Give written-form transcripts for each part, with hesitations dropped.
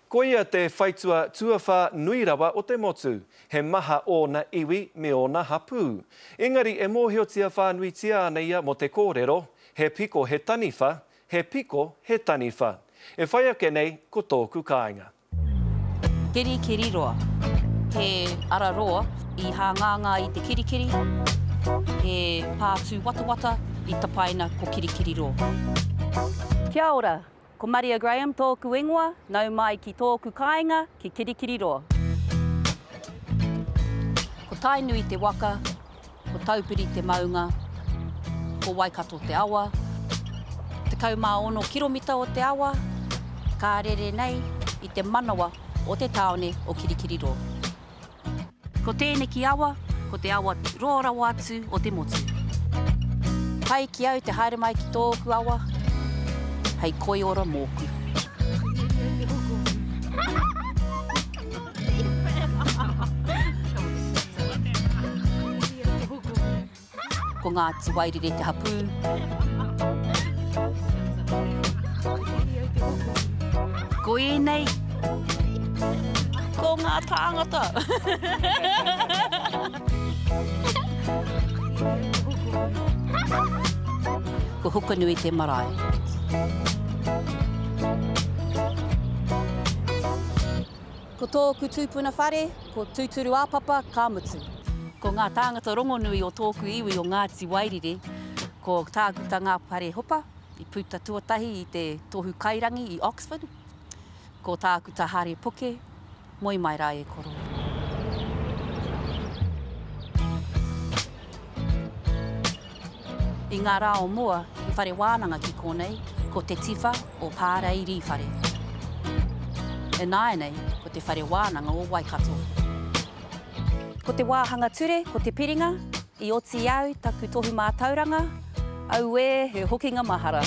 Koia te whaitua tuawhā nui rawa o te motu. He maha ōna iwi me ōna hapū. Engari e mōhiotia whānuitia ana ia mō te kōrero, He piko he taniwha, he piko he taniwha. E whai ake nei ko tōku kāinga. Kirikiriroa. He ara roa i hāngāngā i te kirikiri, he pā tūwatawata i tapaina ko Kirikiriroa. Kia ora, ko Maria Graham tōku ingoa, nau mai ki tōku kāinga ki Kirikiriroa. Ko Tainui te waka, Ko Taupiri te maunga, ko Waikato te awa. 16 kiromita o te awa, ka rere nei i te manawa o te tāone o Kirikiriroa. Ko tēneki awa, ko te awa roa rawa atu o te motu. Pai ki au te haere mai ki tōku awa, hei koiora mōku. Ko Ngāti Wairere te hapū. Ko ēnei, ko ngā tāngata. Ko Hukanui te marae. Ko tōku tūpuna whare, ko Tūturu-ā-papa, ka mutu. Ko ngā tāngata rongonui o tōku iwi o Ngāti Wairere, ko Tākuta Ngāpare Hopa, i puta tuatahi i te tohu kairangi i Oxford, ko Tākuta Hare Puke, moe mai rā e koro. I ngā rā o mua, he whare wānanga ki konei, ko Te Tiwha o Pārei Rīwhare. Ināianei, ko Te Whare Wānanga o Waikato. Ko te wāhanga ture, ko te piringa, i oti i au taku tohu mātauranga, auē, he hokinga mahara.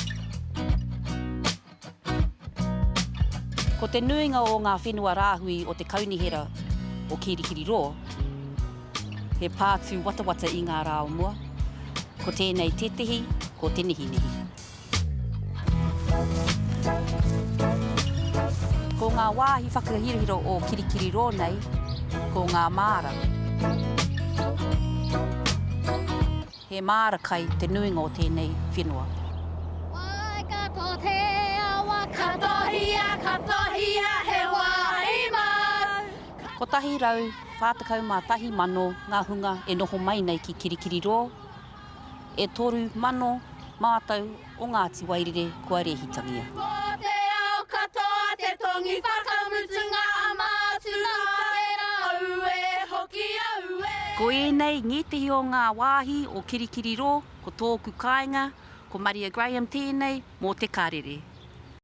Ko te nuinga o ngā whenua rāhui o te kaunihera o Kirikiriroa, he pā tūwatawata i ngā rā o mua, ko tēnei tētehi, ko Te Nihinihi. Ko ngā wāhi whakahirahira o Kirikiriroa nei, ko ngā māra. He māra kai te nuinga o tēnei whenua. Waikato te awa, katohia, katohia he wāhi mau. 141,000 ngā hunga e noho mai nei ki Kirikiriroa, e 3,000 mātou o Ngāti Wairere kua rēhitangia. Ko te ao katoa te tongi whakamutunga a Mātuna tera aue hoki aue. Ko ēnei ngētehi o ngā wāhi o Kirikiriroa, ko tōku kāinga, ko Maria Graham tēnei mō te karere.